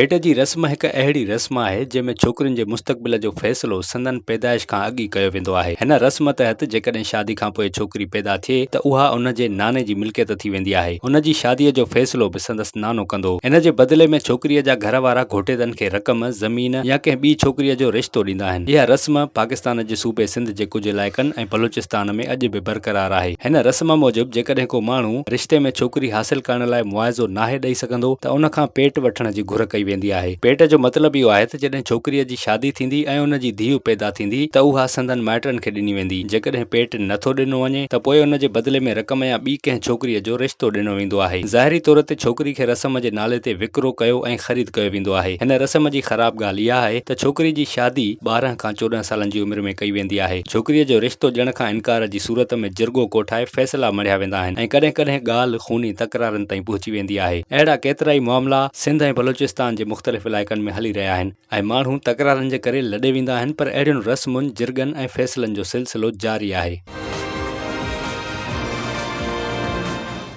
پيٽ جي رسم هڪ اهڙي رسم آهي، جنهن ۾ ڇوڪرين جي مستقبل جو فيصلو سندن پيدائش کان اڳ ئي ڪيو ويندو آهي. هن رسم تحت جيڪڏهن شادي کانپوء ڇوڪري پيدا ٿئي ته اها ان جي ناني جي ملڪيت ٿي ويندي آهي. ان جي شاديء جو فيصلو به سندس نانو ڪندو. ان جي بدلي ۾ ڇوڪريء جا گهر وارا گهوٽيتن کي رقم، زمين يا ڪنهن ٻي ڇوڪريء جو رشتو ڏيندا آهن. اها رسم پاڪستان جي صوبي سنڌ جي ڪجهه علائقن ۽ بلوچستان ۾ اڄ به برقرار آهي. هن رسم موجب جيڪڏهن ڪو ماڻهو رشتي ۾ ڇوڪري حاصل ڪرڻ لاء معاوضو ناهي ڏئي سگهندو ته ان کان پيٽ وٺڻ جي گهر ڪئي ويندي آهي. پيٽ جو مطلب اهو آهي ته جڏهن ڇوڪريء جي شادي ٿيندي ۽ ان جي ڌيء پيدا ٿيندي ته اها سندن مائٽن کي ڏني ويندي. جيڪڏهن پيٽ نه ٿو ڏنو وڃي ته پوء ان جي بدلي ۾ رقم يا ٻي ڪنهن ڇوڪريء جو رشتو ڏنو ويندو آهي. ظاهري طور تي ڇوڪري کي رسم جي نالي تي وڪرو ڪيو ۽ خريد ڪيو ويندو آهي. هن رسم جي خراب ڳالهه اها آهي ته ڇوڪري جي شادي 12 کان 14 سالن جي عمر ۾ ڪئي ويندي آهي. ڇوڪريء جو رشتو ڏيڻ کان انڪار جي صورت ۾ جرڳو ڪوٺائي فيصلا مڙهيا ويندا آهن ۽ ڪڏهن ڪڏهن ڳالهه خوني تڪرارن تائين پهچي ويندي آهي. اهڙا ڪيترائي معاملا سنڌ ۽ بلوچستان جي مختلف علائقن ۾ هلي رهيا آهن ۽ ماڻهو تڪرارن جي ڪري لڏي ويندا آهن پر اهڙين رسمن، جرڳن ۽ فيصلن جو سلسلو جاري آهي.